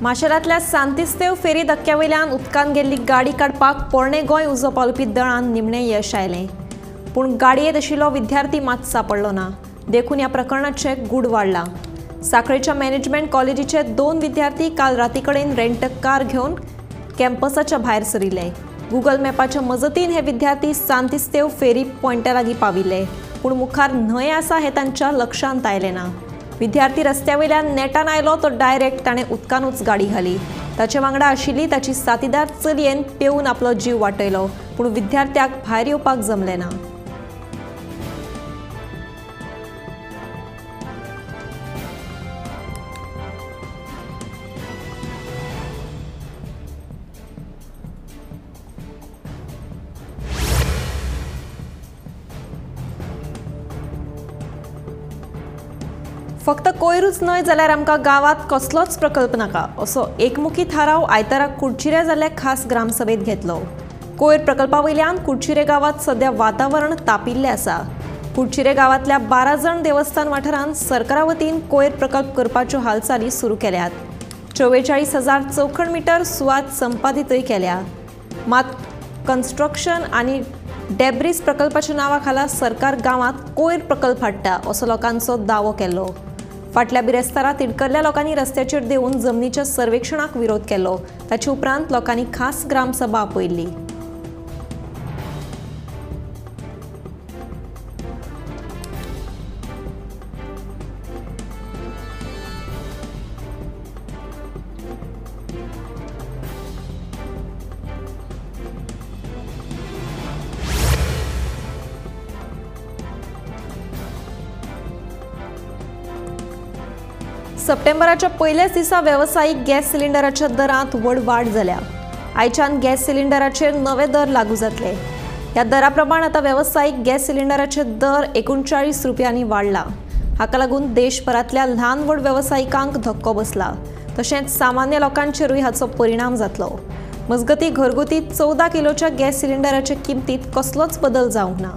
माशेलांतल्या सांतिस्तेव फेरी धक्क्या वयल्यान उदकांत गेल्ली गाडी काडपाक पोरणे गोंय उजो पालोवपी दळान निमणें यश आयलें. पूण गाडयेंत आशिल्लो विद्यार्थी मात सांपडलो ना. देखून ह्या प्रकरणाचें गूढ वाडलां. साखळेच्या मॅनेजमेंट कॉलेजीचे 2 विद्यार्थी काल राती कडेन रेंट कार घेवन कॅम्पसाच्या भायर सरिल्ले. गुगल मॅपाच्या मजतीन हे विद्यार्थी सांतिस्तेव फेरी पॉयंटा लागीं पाविल्ले. पूण मुखार न्हंय आसा हें तांच्या लक्षांत आयलें ना. विद्यार्थी रस्त्या वयल्यान नेटान आयलो तो डायरेक्ट ताणें उदकानूच गाडी घाली. ताचे वांगडा आशिल्ली ताची साथीदार चलयेन पेवन आपलो जीव वाटयलो. पूण विद्यार्थ्याक भायर येवपाक जमलें ना. फक्त कोयरूच न्हय जाल्यार आमकां गांवांत कसलोच प्रकल्प नाका असो एकमुखी थाराव आयतारा कुडचिऱ्या जाल्ल्या खास ग्रामसभेंत घेतलो. कोयर प्रकल्पा वयल्यान कुडचिरे गांवांत सध्या वातावरण तापिल्लें आसा. कुडचिरे गांवांतल्या 12 जण देवस्थान वाठारांत सरकारा वतीन कोयर प्रकल्प करपाच्यो हालचाली सुरू केल्यात. 44,000 चौखण मिटर सुवात संपादितय केल्या. मात कन्स्ट्रक्शन आनी डेब्रीज प्रकल्पाच्या नांवा खाला सरकार गांवांत कोयर प्रकल्प हाडटा असो लोकांचो दावो केलो. फाटल्या बिरेस्तारा तिडकल्ल्या लोकांनी रस्त्याचेर देंवून जमनीच्या सर्वेक्षणाक विरोध केलो. ताचे उपरांत लोकांनी खास ग्रामसभा आपयल्ली. सप्टेंबराच्या पयल्याच दिसा वेवसायीक गॅस सिलिंडराच्या दरांत व्हड वाड जाल्या. आयच्यान गॅस सिलिंडराचेर नवे दर लागू जातले. ह्या दरा प्रमाण आतां वेवसायीक गॅस सिलिंडराचे दर 39 रुपयांनी वाडला. हाका लागून देशभरांतल्या ल्हान व्हड वेवसायिकांक धक्को बसला. तशेंच सामान्य लोकांचेरूय हाचो परिणाम जातलो. मजगतीं घरगुती 14 किलोच्या गॅस सिलिंडराच्या किमतींत कसलोच बदल जावंक ना.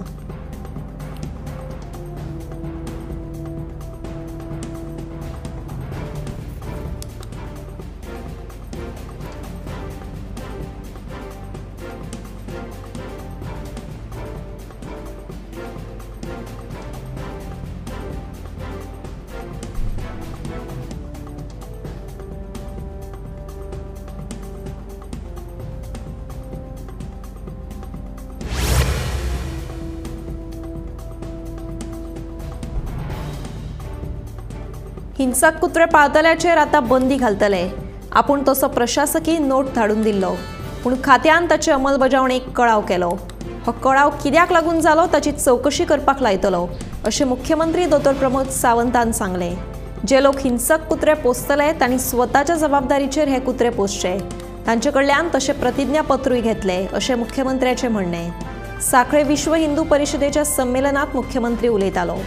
हिंसक कुत्रे पाळतल्याचेर आतां बंदी घालतले. आपूण तसो प्रशासकी नोट धाडून दिल्लो, पूण खात्यान ताचे अंमलबजावणेक कळाव केलो. हो कळाव कित्याक लागून जालो ताची चवकशी करपाक लायतलो अशें मुख्यमंत्री दोतोर प्रमोद सावंतान सांगलें. जे लोक हिंसक कुत्रे पोसतले तांणी स्वताच्या जबाबदारीचेर हे कुत्रे पोसचे. तांचे कडल्यान तशें प्रतिज्ञापत्रूय घेतले अशें मुख्यमंत्र्याचें म्हणणें. साखळे विश्व हिंदू परिशदेच्या संमेलनात मुख्यमंत्री उलयतालो.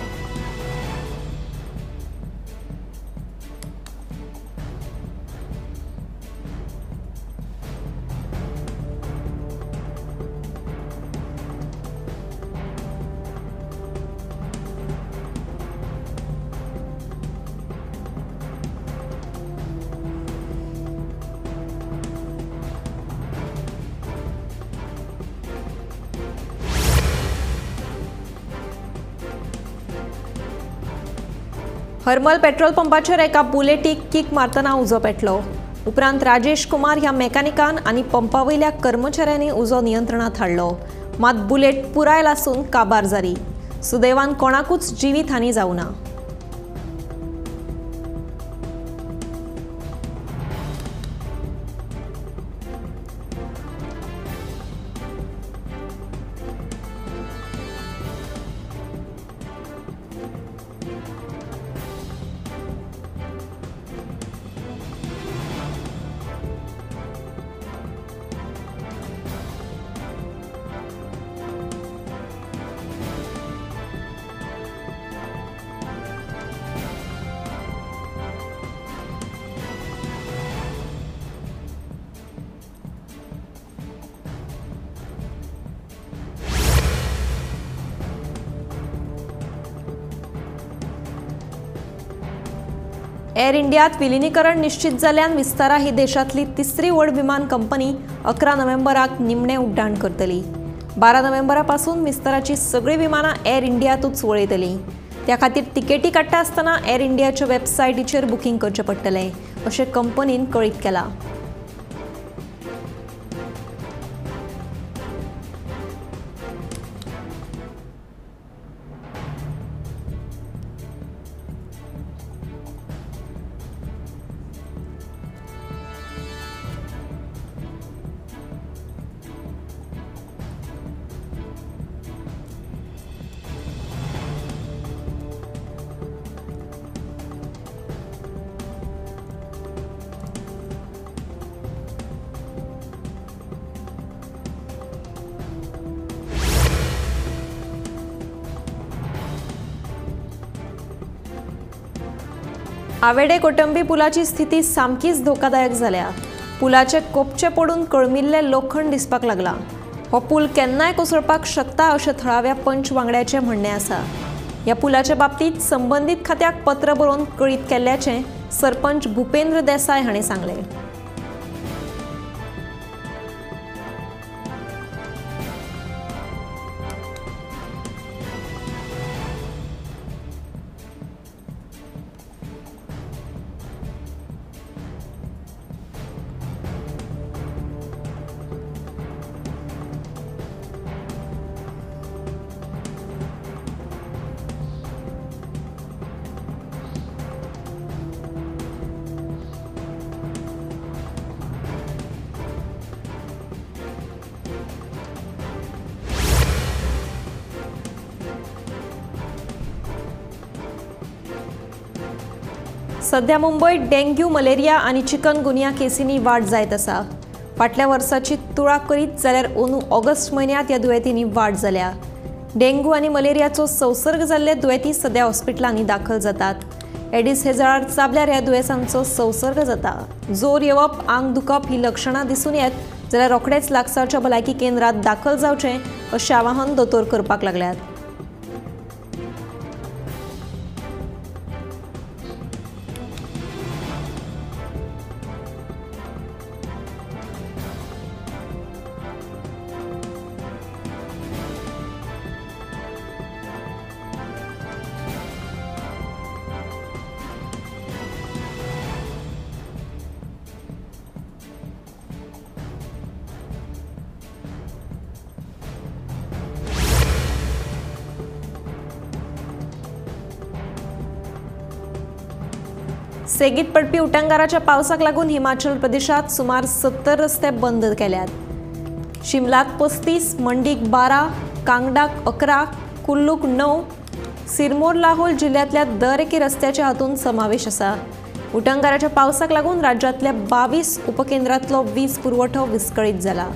हरमल पेट्रोल पंपाचेर एका बुलेटीक कीक मारतना उजो पेटलो. उपरांत राजेश कुमार ह्या मेकॅनिकान आनी पंपा वयल्या कर्मचाऱ्यांनी उजो नियंत्रणांत हाडलो. मात बुलेट पुराय लासून काबार जाली. सुदैवान कोणाकूच जिवीत हानी जावना. एअर इंडियात विलिनीकरण निश्चित जाल्ल्यान विस्तारा ही देशांतली तिसरी व्हड विमान कंपनी 11 नोव्हेंबराक निमणें उड्डाण करतली. 12 नोव्हेंबरा पासून विस्ताराची सगळीं विमानां एअर इंडियातूच वळयतली. त्या खातीर तिकेटी काडटा आसतना एअर इंडियाच्या वेबसायटीचेर बुकींग करचें पडटलें अशें कंपनीन कळीत केलां. आवेडे कोटंबी पुलाची स्थिती सामकीच धोकादायक जाल्या. पुलाचे कोपचे पडून कळमिल्ले लोखण दिसपाक लागला. हो पूल केन्नाय कोसळपाक शकता अशें थळाव्या पंच वांगड्याचें म्हणणें आसा. ह्या पुलाच्या बाबतींत संबंदीत खात्याक पत्र बरोवन कळीत केल्ल्याचें सरपंच भूपेंद्र देसाय हांणी सांगलें. सध्या मुंबयत डेंग्यू, मलेरिया आनी चिकनगुनिया केसींनी वाड जायत आसा. फाटल्या वर्साची तुळा करीत जाल्यार अंदू ऑगस्ट म्हयन्यांत ह्या दुयेंतींनी वाड जाल्या. डेंग्यू आनी मलेरियाचो संसर्ग जाल्ले दुयेंती सध्या हॉस्पिटलांनी दाखल जातात. एडिस हे जळार चाबल्यार ह्या दुयेंसांचो संसर्ग जाता. जोर येवप, आंग दुखप ही लक्षणां दिसून येत जाल्यार रोखडेच लागसारच्या भलायकी केंद्रांत दाखल जावचें अशें आवाहन दोतोर करपाक लागल्यात. सेगीत पडपी उटंगाराच्या पावसाक लागून हिमाचल प्रदेशात सुमार 70 रस्ते बंद केल्यात. शिमलात 35, मंडीक 12, कांगडाक 11, कुल्लूक 9, सिरमोर लाहोल जिल्ह्यांतल्या दर एके रस्त्याच्या हातूंत समावेश आसा. उटंगाराच्या पावसाक लागून राज्यांतल्या 22 उपकेंद्रांतलो वीज पुरवठो विस्कळीत जाला.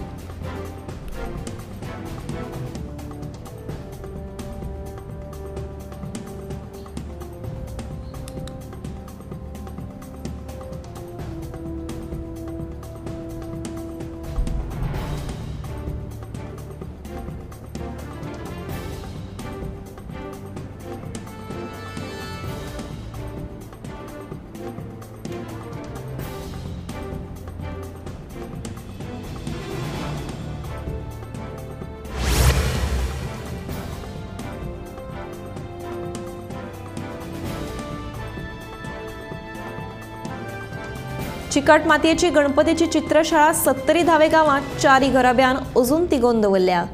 चिकट मातयेची गणपतीची चित्रशाळा 70 धावे गांवांत 4 घराब्यान अजून तिगोवन दवरल्या.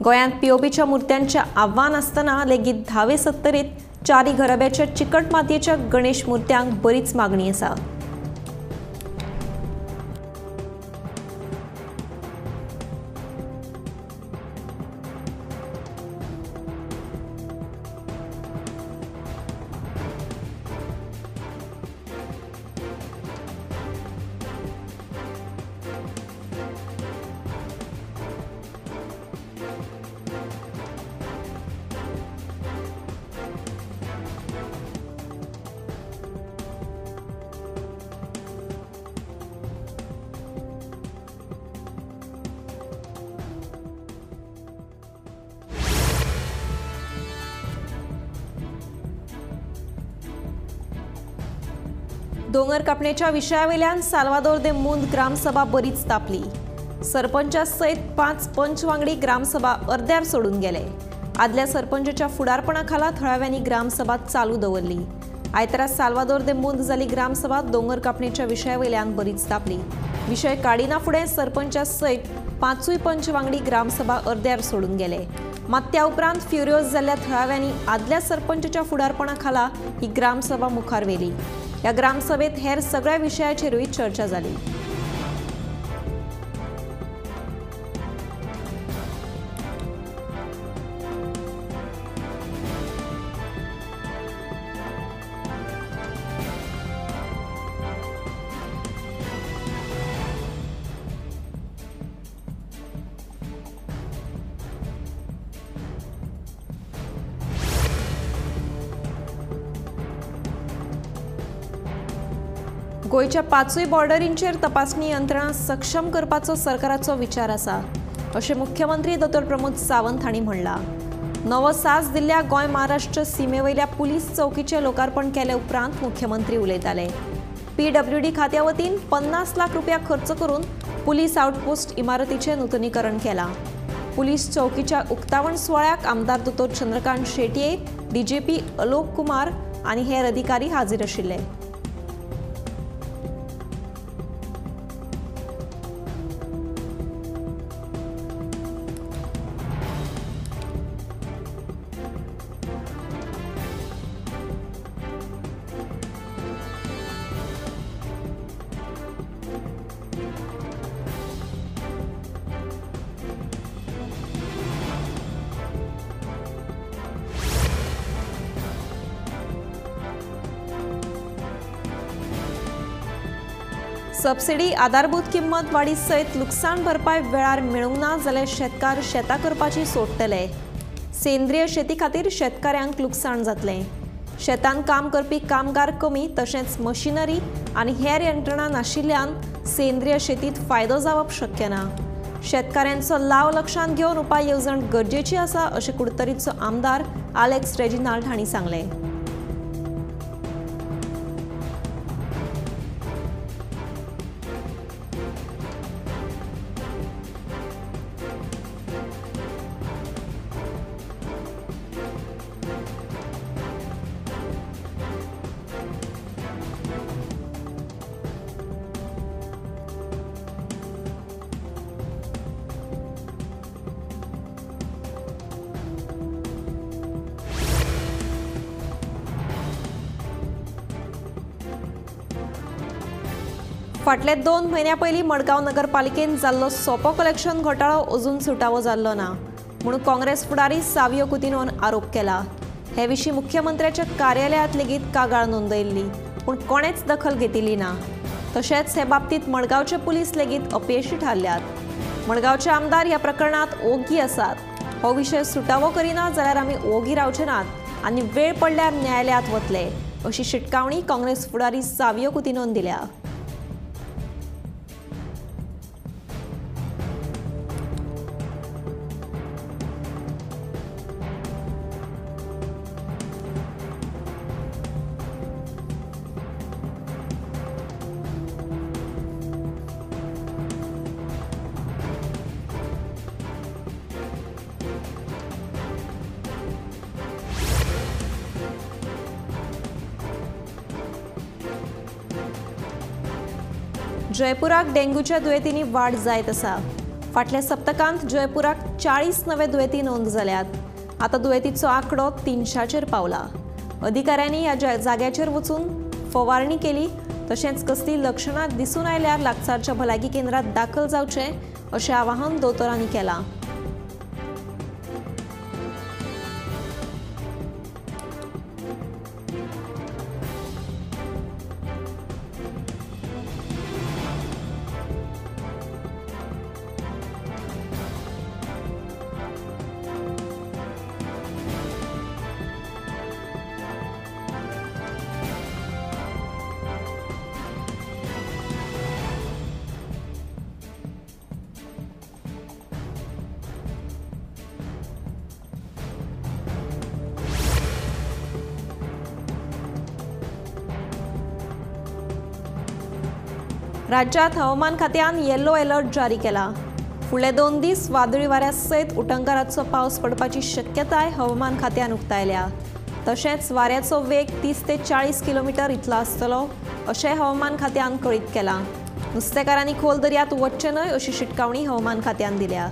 गोंयांत पीओपीच्या मुर्त्यांचें आव्हान आसतना लेगीत धावे 70त 4 घराब्याच्या चिकट मातयेच्या गणेश मुर्त्यांक बरीच मागणी आसा. दोंगर कापणेच्या विशया वयल्यान साल्वादोर दे मुंद ग्रामसभा बरीच तापली. सरपंचा सयत 5 पंच वांगडी ग्रामसभा अर्द्यार सोडून गेले. आदल्या सरपंचाच्या फुडारपणा खाला थळाव्यांनी ग्रामसभा चालू दवरली. आयतारा साल्वादोर दे मुंद जाली ग्रामसभा दोंगर कापणेच्या विशया वयल्यान बरीच तापली. विशय काडिना फुडें सरपंचा सयत 5 पंच वांगडी ग्रामसभा अर्द्यार सोडून गेले. मात त्या उपरांत फ्युरियोज जाल्ल्या थळाव्यांनी आदल्या सरपंचाच्या फुडारपणा खाला ही ग्रामसभा मुखार व्हेली. ह्या ग्रामसभेत हेर सगळ्या विशयाचेरूय चर्चा जाली. गोंयच्या 5 बॉर्डरींचेर तपासणी यंत्रणा सक्षम करपाचो सरकाराचो विचार आसा अशें मुख्यमंत्री दोतोर प्रमोद सावंत हांणी म्हणलां. नवो सास दिल्ल्या गोंय महाराष्ट्र सीमेवयल्या पुलीस चौकीचें लोकार्पण केले उपरांत मुख्यमंत्री उलयताले. पीडब्ल्यूडी खात्या वतीन 50 लाख रुपया खर्च करून पुलीस आउटपोस्ट इमारतीचें नुतनीकरण केलां. पुलीस चौकीच्या उक्तावण सुवाळ्याक आमदार दोतोर चंद्रकांत शेटये, डीजीपी अलोक कुमार आनी हेर अधिकारी हाजीर आशिल्ले. सबसिडी, आधारभूत किंमत वाडी सयत लुकसाण भरपाय वेळार मेळूंक ना जाल्यार शेतकार शेतां करपाची सोडटले. सेंद्रीय शेती खातीर शेतकाऱ्यांक लुकसाण जातलें. शेतांत काम करपी कामगार कमी तशेंच मशिनरी आनी हेर यंत्रणा नाशिल्ल्यान सेंद्रीय शेतींत फायदो जावप शक्य ना. शेतकाऱ्यांचो लाव लक्षांत घेवन उपाय येवजण गरजेची आसा अशें कुडतरीचो आमदार आलेक्स रेजिनाल्ड हांणी सांगलें. फाटले 2 म्हयन्या पयलीं मडगांव नगरपालिकेन जाल्लो सोपो कलेक्शन घोटाळो अजून सुटावो जाल्लो ना म्हणून काँग्रेस फुडारी सावियो कुतिन्होन आरोप केला. हे विशीं मुख्यमंत्र्याच्या कार्यालयांत लेगीत कागाळ नोंदयल्ली, पूण कोणेच दखल घेतिल्ली ना. तशेंच हे बाबतींत मडगांवचे पुलीस लेगीत अपेशी थारल्यात. मडगांवचे आमदार ह्या प्रकरणांत ओगी आसात. हो विशय सुटावो करिना जाल्यार आमी ओगी रावचे नात आनी वेळ पडल्यार न्यायालयांत वतले अशी शिटकावणी काँग्रेस फुडारी सावियो कुतिन्होन दिल्या. जयपुराक डेंग्यूच्या दुयेंतींनी वाड जायत आसा. फाटल्या सप्तकांत जयपुराक 40 नवे दुयेंती नोंद जाल्यात. आतां दुयेंतीचो आंकडो 300चेर पावला. अधिकाऱ्यांनी ह्या जाग्याचेर वचून फवारणी केली. तशेंच कसलीं लक्षणां दिसून आयल्यार लागसारच्या भलायकी केंद्रात दाखल जावचें अशें आवाहन दोतोरांनी केलां. राज्यांत हवामान खात्यान येलो अलर्ट जारी केला. फुडले 2 दीस वादळी वाऱ्या सयत उटंगाराचो पावस पडपाची शक्यताय हवामान खात्यान उक्तायल्या. तशेंच वाऱ्याचो वेग 30 ते 40 किलोमीटर इतलो आसतलो अशें हवामान खात्यान कळीत केलां. नुस्तेकारांनी खोल दर्यांत वचचें न्हय अशी शिटकावणी हवामान खात्यान दिल्या.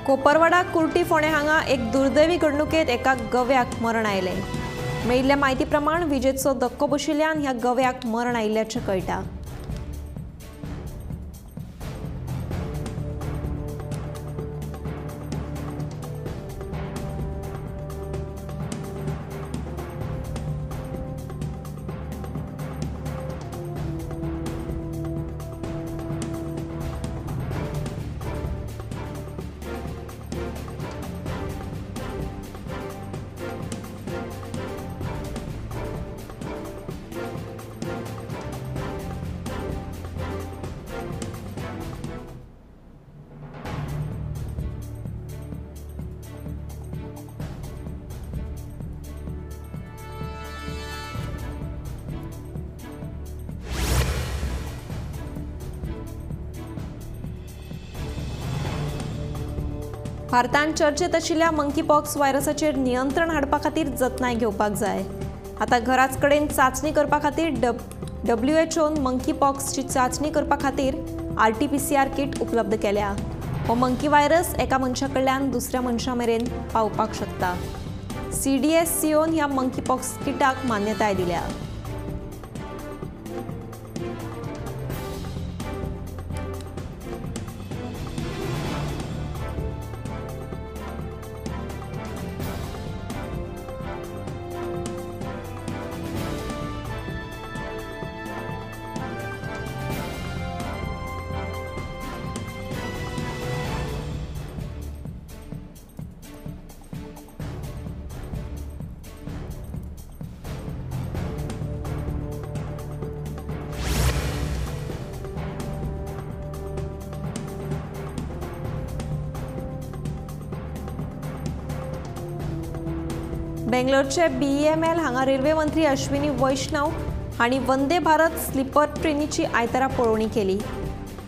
कोपरवाडा कुर्टी फोंडें हांगा एक दुर्दैवी घडणुकेंत एका गव्याक मरण आयलें. मेळिल्ल्या म्हायती प्रमाण विजेचो धक्को बशिल्ल्यान ह्या गव्याक मरण आयिल्ल्याचें कळटा. भारतान चर्चेत आशिल्ल्या मंकीपॉक्स व्हायरसाचेर नियंत्रण हाडपा खातीर जतनाय घेवपाक जाय. आतां घराच कडेन चांचणी करपा खातीर WHO मंकीपॉक्सची चांचणी करपा खातीर RT-PCR kit उपलब्ध केल्या. हो मंकी व्हायरस एका मनशा कडल्यान दुसऱ्या मनशा मेरेन पावपाक शकता. CDSCOन ह्या मंकीपॉक्स किटाक मान्यताय दिल्या. बेंगलोरचे BEML हांगा रेल्वे मंत्री अश्विनी वैष्णव हांणी वंदे भारत स्लीपर ट्रेनीची आयतारा पळोवणी केली.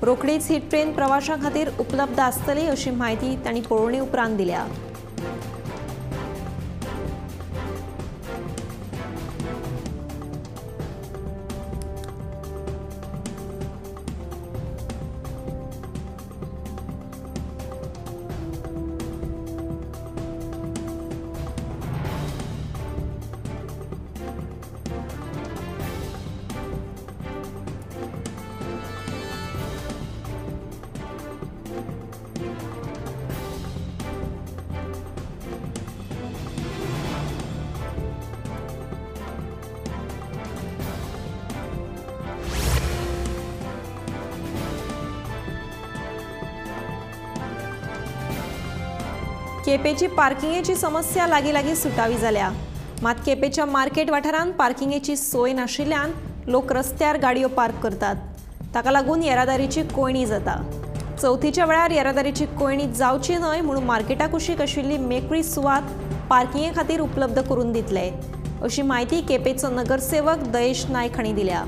रोखडीच ही ट्रेन प्रवाशां खातीर उपलब्ध आसतली अशी म्हायती तांणी पळोवणी उपरांत दिल्या. केपेची पार्किंगेची समस्या लागीं लागीं सुटावी जाल्या. मात केपेच्या मार्केट वाठारांत पार्किंगेची सोय नाशिल्ल्यान लोक रस्त्यार गाडयो पार्क करतात. ताका लागून येरादारीची कोंयडी जाता. चवथीच्या वेळार येरादारीची कोंयडी जावची न्हय म्हणून मार्केटा कुशीक आशिल्ली मेकळी सुवात पार्किंगे खातीर उपलब्ध करून दितले अशी म्हायती केपेचो नगरसेवक दयेश नायक हांणी दिल्या.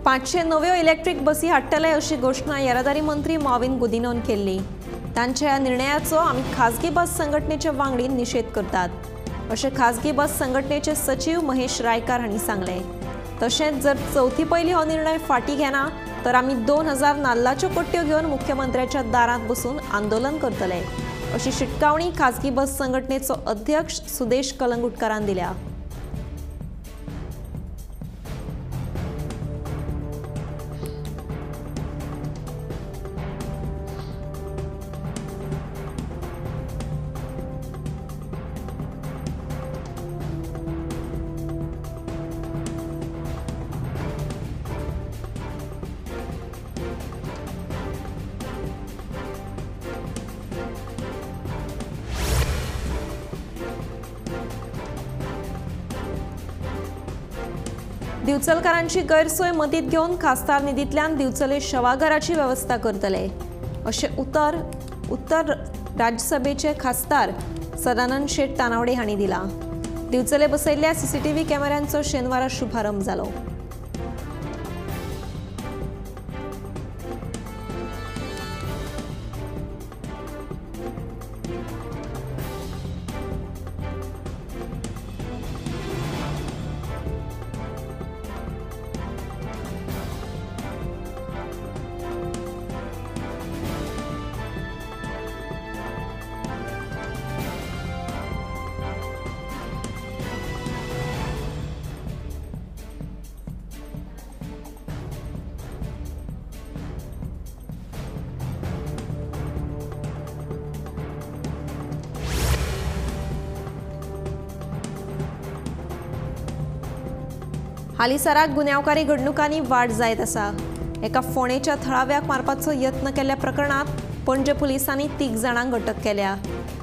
500 नव्यो इलेक्ट्रीक बसी हाडटले अशी घोशणा येरादारी मंत्री मॉविन गुदिन्होन केल्ली। तांच्या ह्या निर्णयाचो आमी खाजगी बस संघटनेचे वांगडी निशेध करतात अशें खाजगी बस संघटनेचे सचीव महेश रायकार हांणी सांगलें। तशेंच जर चवथी पयलीं हो निर्णय फाटीं घेना तर आमी 2000 नाल्लाच्यो कट्ट्यो घेवन मुख्यमंत्र्याच्या दारांत बसून आंदोलन करतले अशी शिटकावणी खाजगी बस संघटनेचो अध्यक्ष सुदेश कलंगुटकारान दिल्या। दिवचलकारांची गैरसोय मतींत घेवन खासदार निधींतल्यान दिवचले शवाघराची वेवस्था करतले अशें उत्तर राज्यसभेचे खासदार सदानंद शेट तानावडे हांणी दिलां। दिवचले बसयल्ल्या सीसीटीव्ही कॅमेऱ्यांचो शेनवारा शुभारंभ जालो। हालींसराक गुन्यांवकारी घडणुकांनी वाड जायत आसा। एका फोंडेच्या थळाव्याक मारपाचो यत्न केल्ल्या प्रकरणांत पणजे पुलिसांनी 3 जाणांक अटक केल्या।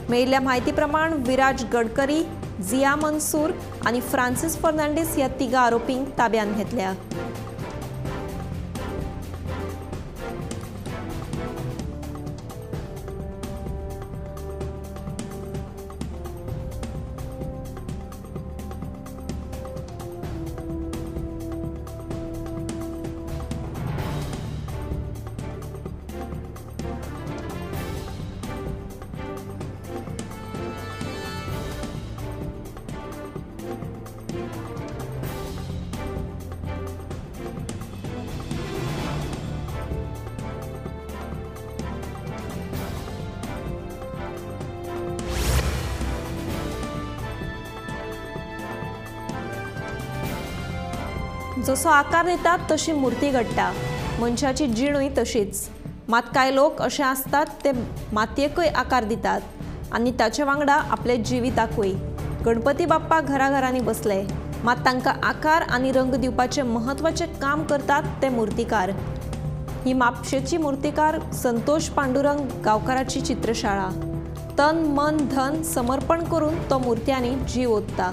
मेळिल्ल्या म्हायती प्रमाण विराज गडकरी, जिया मनसूर आनी फ्रांसीस फर्नांडीस ह्या 3 आरोपींक ताब्यांत घेतल्या। जसो आकार दितात तशी मूर्ती घडटा, मनशाची जिणूय तशीच। मात कांय लोक अशे आसतात ते मातयेकूय आकार दितात आनी ताचे वांगडा आपले जिविताकूय। गणपती बाप्पा घराघरांनी बसले, मात तांकां आकार आनी रंग दिवपाचें म्हत्वाचें काम करतात ते मूर्तिकार। ही म्हापशेची मूर्तिकार संतोष पांडुरंग गांवकाराची चित्रशाळा। तन मन धन समर्पण करून तो मूर्त्यांनी जीव ओतता।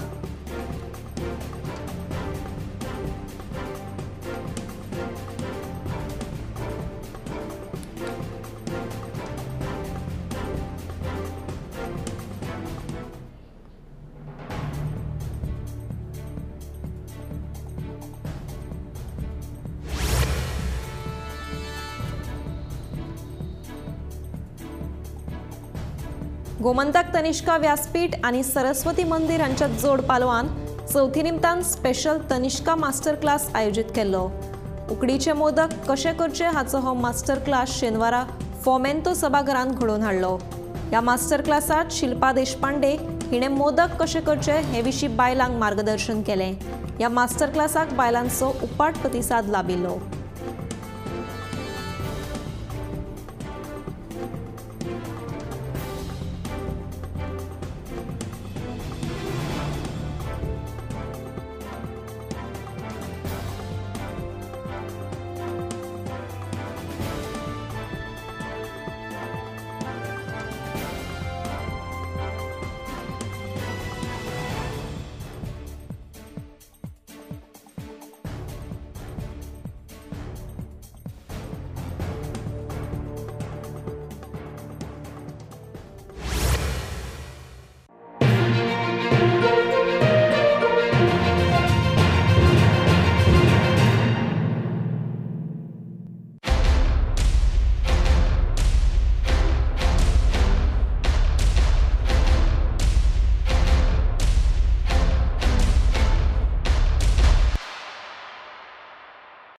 गोमंतक तनिष्का व्यासपीठ आणि सरस्वती मंदिर हांच्या जोड पालवान चवथी निमतान स्पेशल तनिष्का मास्टर क्लास आयोजित केल्लो। उकडीचे मोदक कशे करचे हाचो हो मास्टर क्लास शेनवारा फोमेंतो सभाघरांत घडोवन हाडलो। ह्या मास्टर क्लासात शिल्पा देशपांडे हिणें मोदक कशे करचे हे विशीं बायलांक मार्गदर्शन केलें। ह्या मास्टर क्लासाक बायलांचो उपाट प्रतिसाद लाबिल्लो।